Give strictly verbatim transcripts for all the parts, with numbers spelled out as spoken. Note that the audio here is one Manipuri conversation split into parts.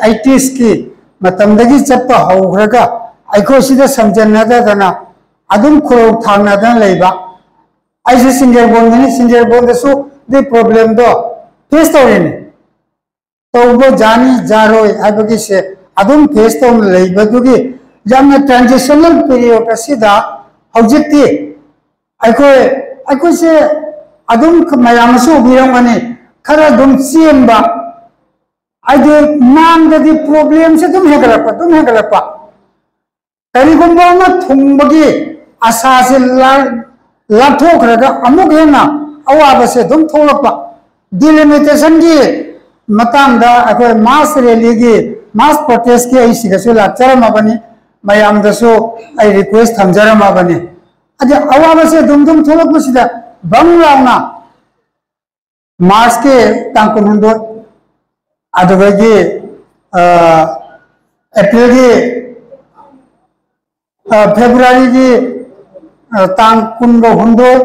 ꯑꯩꯇꯤꯁꯀꯤ ꯃꯇꯝꯗꯒꯤ ꯆꯠꯄ ꯍꯧꯈ꯭ꯔꯒ ꯑꯩꯈꯣꯏ ꯁꯤꯗ ꯁꯝꯖꯟꯅꯗꯗꯅ ꯑꯗꯨꯝ ꯈꯨꯔꯧ ꯊꯥꯡꯅꯗꯅ ꯂꯩꯕ꯫ ꯑꯩꯁꯦ ꯁꯤꯡꯖꯦꯔꯕꯣꯟꯗꯅꯤ, ꯁꯤꯡꯖꯦꯔꯕꯣꯟꯗꯁꯨ ꯑꯗꯨꯏ ꯄ꯭ꯔꯣꯕ꯭ꯂꯦꯝꯗꯣ ꯐꯦꯁ ꯇꯧꯔꯤꯅꯤ꯫ ꯇꯧꯕ ꯌꯥꯅꯤ ꯌꯥꯔꯣꯏ ꯍꯥꯏꯕꯒꯤꯁꯦ ꯑꯗꯨꯝ ꯐꯦꯁ ꯇꯧꯅ ꯂꯩꯕꯗꯨꯒꯤ ꯌꯥꯝꯅ ꯇ꯭ꯔꯥꯟꯖꯤꯁꯅꯦꯜ ꯄꯤꯔꯤꯌꯣꯗ ꯑꯁꯤꯗ ꯍꯧꯖꯤꯛꯇꯤ ꯑꯩꯈꯣꯏ ꯑꯩꯈꯣꯏꯁꯦ ꯑꯗꯨꯝ ꯃꯌꯥꯝꯅꯁꯨ ꯎꯕꯤꯔꯝꯒꯅꯤ, ꯈꯔ ꯑꯗꯨꯝ ꯆꯦꯟꯕ, ꯍꯥꯏꯗꯤ ꯃꯥꯡꯗꯗꯤ ꯄ꯭ꯔꯣꯕ꯭ꯂꯦꯝꯁꯦ ꯑꯗꯨꯝ ꯍꯦꯟꯒꯠꯂꯛꯄ ꯑꯗꯨꯝ ꯍꯦꯟꯒꯠꯂꯛꯄ꯫ ꯀꯔꯤꯒꯨꯝꯕ ꯑꯃ ꯊꯨꯡꯕꯒꯤ ꯑꯁꯥꯁꯦ ꯂꯥ- ꯂꯥꯞꯊꯣꯛꯈ꯭ꯔꯒ ꯑꯃꯨꯛ ꯍꯦꯟꯅ ꯑꯋꯥꯕꯁꯦ ꯑꯗꯨꯝ ꯊꯣꯛꯂꯛꯄ꯫ ꯗꯤꯂꯤꯃꯤꯇꯦꯁꯟꯒꯤ ꯃꯇꯥꯡꯗ ꯑꯩꯈꯣꯏ ꯃꯥꯁ ꯔꯦꯂꯤꯒꯤ, ꯃꯥꯁ ꯄ꯭ꯔꯣꯇꯦꯁꯀꯤ ꯑꯩ ꯁꯤꯗꯁꯨ ꯂꯥꯛꯆꯔꯝꯃꯕꯅꯤ, ꯃꯌꯥꯝꯗꯁꯨ ꯑꯩ ꯔꯤꯀ꯭ꯋꯦꯁ ꯊꯝꯖꯔꯝꯃꯕꯅꯤ꯫ ꯑꯗ ꯑꯋꯥꯕꯁꯦ ꯑꯗꯨꯝ ꯑꯗꯨꯝ ꯊꯣꯛꯂꯛꯄꯁꯤꯗ ꯕꯪ ꯂꯥꯎꯅ ꯃꯥꯔꯆꯀꯤ ꯇꯥꯡ ꯀꯨꯟꯍꯨꯝꯗꯣꯏ, ꯑꯗꯨꯗꯒꯤ ꯑꯦꯄ꯭ꯔꯤꯜꯒꯤ, ꯐꯦꯕ꯭ꯔꯨꯋꯥꯔꯤꯒꯤ ꯇꯥꯡ ꯀꯨꯟꯒ ꯍꯨꯝꯗꯣꯏ,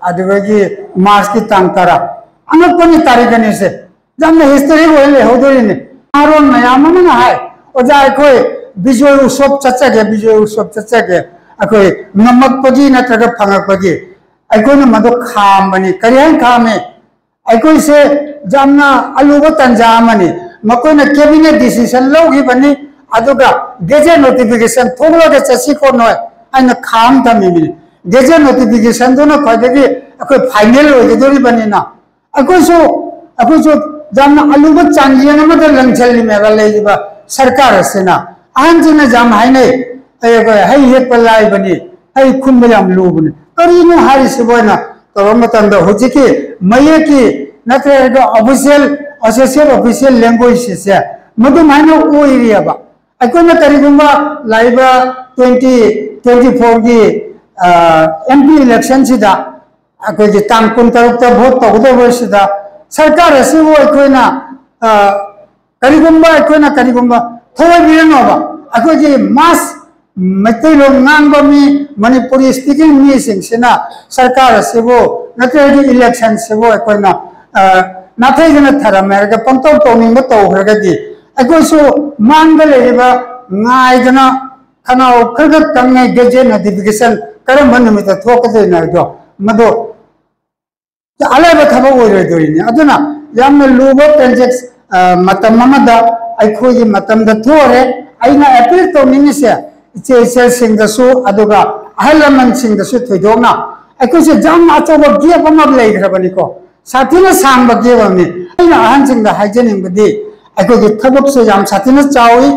ꯑꯗꯨꯗꯒꯤ ꯃꯥꯔꯆꯀꯤ ꯇꯥꯡ ꯇꯔꯥ꯫ ꯑꯉꯛꯄꯅꯤ, ꯇꯥꯔꯤꯛ ꯑꯅꯤꯁꯦ ꯌꯥꯝꯅ ꯍꯤꯁꯇꯣꯔꯤꯛ ꯑꯣꯏꯅ ꯂꯩꯍꯧꯗꯣꯔꯤꯅꯤ꯫ ꯑꯍꯔꯣꯟ ꯃꯌꯥꯝ ꯑꯃꯅ ꯍꯥꯏ, "ꯑꯣꯖꯥ, ꯑꯩꯈꯣꯏ ꯕꯤꯖꯣꯏ ꯎꯠꯁꯣꯞ ꯆꯠꯆꯒꯦ, ꯕꯤꯖꯣꯏ ꯎꯠꯁꯣꯞ ꯆꯠꯆꯒꯦ, ꯑꯩꯈꯣꯏ ꯉꯝꯃꯛꯄꯒꯤ ꯅꯠꯇ꯭ꯔꯒ ꯐꯪꯉꯛꯄꯒꯤ"꯫ ꯑꯩꯈꯣꯏꯅ ꯃꯗꯨ ꯈꯥꯝꯕꯅꯤ꯫ ꯀꯔꯤ ꯍꯥꯏꯅ ꯈꯥꯝꯃꯤ? ꯑꯩꯈꯣꯏꯁꯦ ꯌꯥꯝꯅ ꯑꯂꯨꯕ ꯇꯥꯟꯖꯥ ꯑꯃꯅꯤ꯫ ꯃꯈꯣꯏꯅ ꯀꯦꯕꯤꯅꯦꯠ ꯗꯤꯁꯤꯖꯟ ꯂꯧꯈꯤꯕꯅꯤ, ꯑꯗꯨꯒ ꯒꯦꯖꯦꯠ ꯅꯣꯇꯤꯐꯤꯀꯦꯁꯟ ꯊꯣꯛꯂꯒ ꯆꯠꯁꯤ ꯈꯣꯠꯅꯣꯏ ꯍꯥꯏꯅ ꯈꯥꯝ ꯊꯝꯃꯤꯕꯅꯤ꯫ ꯒꯦꯖꯦꯠ ꯅꯣꯇꯤꯐꯤꯀꯦꯁꯟꯗꯨꯅ ꯈ꯭ꯋꯥꯏꯗꯒꯤ ꯑꯩꯈꯣꯏ ꯐꯥꯏꯅꯦꯜ ꯑꯣꯏꯒꯗꯧꯔꯤꯕꯅꯤꯅ, ꯑꯩꯈꯣꯏꯁꯨ ꯑꯩꯈꯣꯏꯁꯨ ꯌꯥꯝꯅ ꯑꯂꯨꯕ ꯆꯥꯡꯌꯦꯡ ꯑꯃꯗ ꯂꯪꯁꯤꯜꯂꯤꯃꯦꯕ ꯂꯩꯔꯤꯕ ꯁꯔꯀꯥꯔ ꯑꯁꯤꯅ꯫ ꯑꯍꯟꯁꯤꯡꯅ ꯌꯥꯝ ꯍꯥꯏꯅꯩ, "ꯑꯩꯈꯣꯏ ꯍꯩ ꯍꯦꯛꯄ ꯂꯥꯏꯕꯅꯤ, ꯍꯩ ꯈꯨꯟꯕ ꯌꯥꯝ ꯂꯨꯕꯅꯤ"꯫ ꯀꯔꯤꯅꯣ ꯍꯥꯏꯔꯤꯁꯤꯕꯨ ꯍꯥꯏꯅ ꯇꯧꯔꯕ ꯃꯇꯝꯗ, ꯍꯧꯖꯤꯛꯀꯤ ꯃꯌꯦꯛꯀꯤ ꯅꯠꯇ꯭ꯔꯒ ꯑꯣꯐꯤꯁꯤꯌꯦꯜ, ꯑꯣꯐꯤꯁꯤꯌꯦꯜ ꯂꯦꯡꯒ꯭ꯋꯦꯖ ꯑꯁꯦ ꯃꯗꯨꯃꯥꯏꯅ ꯑꯣꯏꯔꯤꯑꯕ꯫ ꯑꯩꯈꯣꯏꯅ ꯀꯔꯤꯒꯨꯝꯕ ꯂꯥꯛꯏꯕ ꯇ꯭ꯋꯦꯟꯇꯤ ꯇ꯭ꯋꯦꯟꯇꯤ ꯐꯣꯔꯒꯤ ꯑꯦꯝ ꯄꯤ ꯏꯂꯦꯛꯁꯟꯁꯤꯗ ꯑꯩꯈꯣꯏꯒꯤ ꯇꯥꯡ ꯀꯨꯟ ꯇꯔꯨꯛꯇ ꯚꯣꯠ ꯇꯧꯒꯗꯧꯕꯁꯤꯗ ꯁꯔꯀꯥꯔ ꯑꯁꯤꯕꯨ ꯑꯩꯈꯣꯏꯅ, ꯑ, ꯀꯔꯤꯒꯨꯝꯕ ꯑꯩꯈꯣꯏꯅ ꯀꯔꯤꯒꯨꯝꯕ ꯊꯑꯣꯏꯕꯤꯔꯅꯣꯕ, ꯑꯩꯈꯣꯏꯒꯤ ꯃꯥꯁ ꯃꯩꯇꯩꯂꯣꯟ ꯉꯥꯡꯕ ꯃꯤ, ꯃꯅꯤꯄꯨꯔꯤ ꯁ꯭ꯄꯤꯀꯤꯡ ꯃꯤꯁꯤꯡꯁꯤꯅ ꯁꯔꯀꯥꯔ ꯑꯁꯤꯕꯨ ꯅꯠꯇ꯭ꯔꯒ ꯏꯂꯦꯛꯁꯟꯁꯤꯕꯨ ꯑꯩꯈꯣꯏꯅ, ꯑ, ꯅꯥꯊꯩꯗꯅ ꯊꯔꯝꯃꯦ ꯍꯥꯏꯔꯒ ꯄꯪꯇꯧ ꯇꯧꯅꯤꯡꯕ ꯇꯧꯈ꯭ꯔꯒꯗꯤ, ꯑꯩꯈꯣꯏꯁꯨ ꯃꯥꯡꯗ ꯂꯩꯔꯤꯕ ꯉꯥꯏꯗꯅ ꯈꯅꯥꯎ ꯈꯔ ꯈꯔ ꯀꯪꯉꯦ, ꯒꯦꯖꯦꯠ ꯅꯣꯇꯤꯐꯤꯀꯦꯁꯟ ꯀꯔꯝꯕ ꯅꯨꯃꯤꯠꯇ ꯊꯣꯛꯀꯗꯣꯏꯅꯣ ꯍꯥꯏꯕꯗꯣ, ꯃꯗꯨ ꯑꯂꯥꯏꯕ ꯊꯕꯛ ꯑꯣꯏꯔꯣꯏꯗꯣꯔꯤꯅꯤ꯫ ꯑꯗꯨꯅ ꯌꯥꯝꯅ ꯂꯨꯕ ꯇ꯭ꯔꯥꯟꯖꯦꯛ-, ꯑ, ꯃꯇꯝ ꯑꯃꯗ ꯑꯩꯈꯣꯏꯒꯤ ꯃꯇꯝꯗ ꯊꯣꯛꯑꯔꯦ꯫ ꯑꯩꯅ ꯑꯦꯄꯤꯜ ꯇꯧꯅꯤꯡꯉꯤꯁꯦ ꯏꯆꯦ ꯏꯆꯜꯁꯤꯡꯗꯁꯨ, ꯑꯗꯨꯒ ꯑꯍꯜ ꯂꯃꯟꯁꯤꯡꯗꯁꯨ ꯊꯣꯏꯗꯣꯛꯅ, ꯑꯩꯈꯣꯏꯁꯦ ꯌꯥꯝꯅ ꯑꯆꯧꯕ ꯒꯦꯞ ꯑꯃ ꯂꯩꯈ꯭ꯔꯕꯅꯤꯀꯣ, ꯁꯥꯊꯤꯅ ꯁꯥꯡꯕ ꯒꯦꯞ ꯑꯃꯅꯤ꯫ ꯑꯩꯅ ꯑꯍꯟꯁꯤꯡꯗ ꯍꯥꯏꯖꯅꯤꯡꯕꯗꯤ, ꯑꯩꯈꯣꯏꯒꯤ ꯊꯕꯛꯁꯦ ꯌꯥꯝ ꯁꯥꯊꯤꯅ ꯆꯥꯎꯏ꯫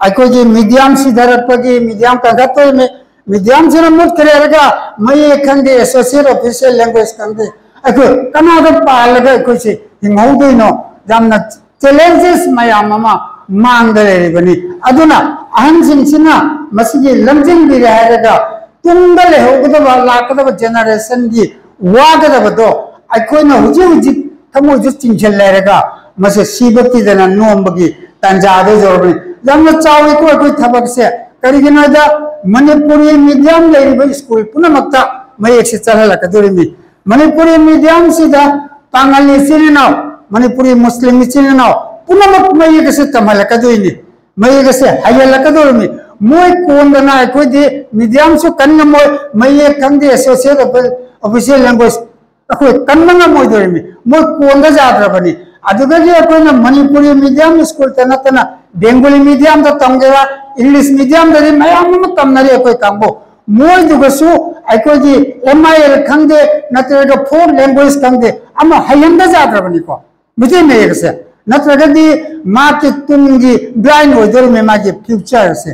ꯑꯩꯈꯣꯏꯒꯤ ꯃꯤꯗꯤꯌꯝ ꯁꯤꯊꯔꯛꯄꯒꯤ, ꯃꯤꯗꯤꯌꯝ ꯀꯟꯈꯠꯇꯣꯏꯅꯤ꯫ ꯃꯤꯗꯤꯌꯝꯁꯤꯅ ꯃꯨꯠꯈ꯭ꯔꯦ ꯍꯥꯏꯔꯒ ꯃꯌꯦꯛ ꯈꯪꯗꯦ, ꯑꯦꯁꯣꯁꯤꯌꯦꯠ ꯑꯣꯐꯤꯁꯤꯌꯦꯜ ꯂꯦꯡꯒ꯭ꯋꯦꯖ ꯈꯪꯗꯦ, ꯑꯩꯈꯣꯏ ꯀꯅꯥꯗ ꯄꯥꯜꯂꯒ ꯑꯩꯈꯣꯏꯁꯦ ꯍꯤꯡꯍꯧꯗꯣꯏꯅꯣ? ꯌꯥꯝꯅ ꯆꯦꯂꯦꯟꯖꯦꯁ ꯃꯌꯥꯝ ꯑꯃ ꯃꯥꯡꯗ ꯂꯩꯔꯤꯕꯅꯤ꯫ ꯑꯗꯨꯅ ꯑꯍꯟꯁꯤꯡꯁꯤꯅ ꯃꯁꯤꯒꯤ ꯂꯝꯖꯤꯡꯕꯤꯔꯦ ꯍꯥꯏꯔꯒ ꯇꯨꯡꯗ ꯂꯩꯍꯧꯒꯗꯕ, ꯂꯥꯛꯀꯗꯕ ꯖꯦꯅꯦꯔꯦꯁꯟꯒꯤ ꯋꯥꯒꯗꯕꯗꯣ ꯑꯩꯈꯣꯏꯅ ꯍꯧꯖꯤꯛ ꯍꯧꯖꯤꯛ ꯊꯃꯣꯏꯁꯨ ꯆꯤꯡꯁꯤꯜ ꯂꯩꯔꯒ ꯃꯁꯤ ꯁꯤꯕ ꯀꯤꯗꯅ ꯅꯣꯝꯕꯒꯤ ꯇꯥꯟꯖꯥꯗ ꯌꯧꯔꯕꯅꯤ꯫ ꯌꯥꯝꯅ ꯆꯥꯎꯏꯀꯣ ꯑꯩꯈꯣꯏ ꯊꯕꯛꯁꯦ꯫ ꯀꯔꯤꯒꯤꯅꯣꯗ, ꯃꯅꯤꯄꯨꯔꯤ ꯃꯤꯗꯤꯌꯝ ꯂꯩꯔꯤꯕ ꯁ꯭ꯀꯨꯜ ꯄꯨꯝꯅꯃꯛꯇ ꯃꯌꯦꯛꯁꯦ ꯆꯠꯍꯜꯂꯛꯀꯗꯧꯔꯤꯕꯅꯤ꯫ ꯃꯅꯤꯄꯨꯔꯤ ꯃꯤꯗꯤꯌꯝꯁꯤꯗ ꯄꯥꯉꯜ ꯏꯆꯤꯟ ꯏꯅꯥꯎ, ꯃꯅꯤꯄꯨꯔꯤ ꯃꯨꯁꯂꯤꯝ ꯏꯆꯤꯟ ꯏꯅꯥꯎ ꯄꯨꯝꯅꯃꯛ ꯃꯌꯦꯛ ꯑꯁꯤ ꯇꯝꯍꯜꯂꯛꯀꯗꯣꯏꯅꯤ, ꯃꯌꯦꯛ ꯑꯁꯤ ꯍꯩꯍꯜꯂꯛꯀꯗꯧꯔꯤꯕꯅꯤ꯫ ꯃꯣꯏ ꯀꯣꯟꯗꯅ ꯑꯩꯈꯣꯏꯗꯤ ꯃꯤꯗꯤꯌꯝꯁꯨ ꯀꯟ ꯉꯝꯃꯣꯏ, ꯃꯌꯦꯛ ꯈꯪꯗꯦ, ꯑꯦꯁꯣꯁꯤꯌꯦꯠ ꯑꯣꯐꯤꯁꯤꯌꯦꯜ ꯂꯦꯡꯒ꯭ꯋꯦꯖ ꯑꯩꯈꯣꯏ ꯀꯟꯕ ꯉꯝꯃꯣꯏꯗꯧꯔꯤꯕꯅꯤ꯫ ꯃꯣꯏ ꯀꯣꯟꯗ ꯌꯥꯗ꯭ꯔꯕꯅꯤ꯫ ꯑꯗꯨꯗꯒꯤ ꯑꯩꯈꯣꯏꯅ ꯃꯅꯤꯄꯨꯔꯤ ꯃꯤꯗꯤꯌꯝ ꯁ꯭ꯀꯨꯜꯗ ꯅꯠꯇꯅ ꯕꯦꯡꯒꯣꯂꯤ ꯃꯤꯗꯤꯌꯝꯗ ꯇꯝꯒꯦꯔꯥ, ꯏꯪꯂꯤꯁ ꯃꯤꯗꯤꯌꯝꯗꯗꯤ ꯃꯌꯥꯝ ꯑꯃ ꯇꯝꯅꯔꯤ ꯑꯩꯈꯣꯏ ꯀꯥꯡꯕꯨ꯫ ꯃꯣꯏꯗꯨꯒꯁꯨ ꯑꯩꯈꯣꯏꯒꯤ ꯑꯦꯝ ꯑꯥꯏ ꯑꯦꯜ ꯈꯪꯗꯦ, ꯅꯠꯇ꯭ꯔꯒ ꯐꯣꯔ ꯂꯦꯡꯒ꯭ꯋꯦꯖ ꯈꯪꯗꯦ, ꯑꯃ ꯍꯩꯍꯟꯕ ꯌꯥꯗ꯭ꯔꯕꯅꯤꯀꯣ ꯃꯩꯇꯩ ꯃꯌꯦꯛ ꯑꯁꯦ꯫ ꯅꯠꯇ꯭ꯔꯒꯗꯤ ꯃꯥꯒꯤ ꯇꯨꯡꯒꯤ ꯕ꯭ꯂꯥꯏꯟ ꯑꯣꯏꯗꯧꯔꯤꯕꯅꯤ ꯃꯥꯒꯤ ꯐ꯭ꯌꯨꯆꯔꯁꯦ꯫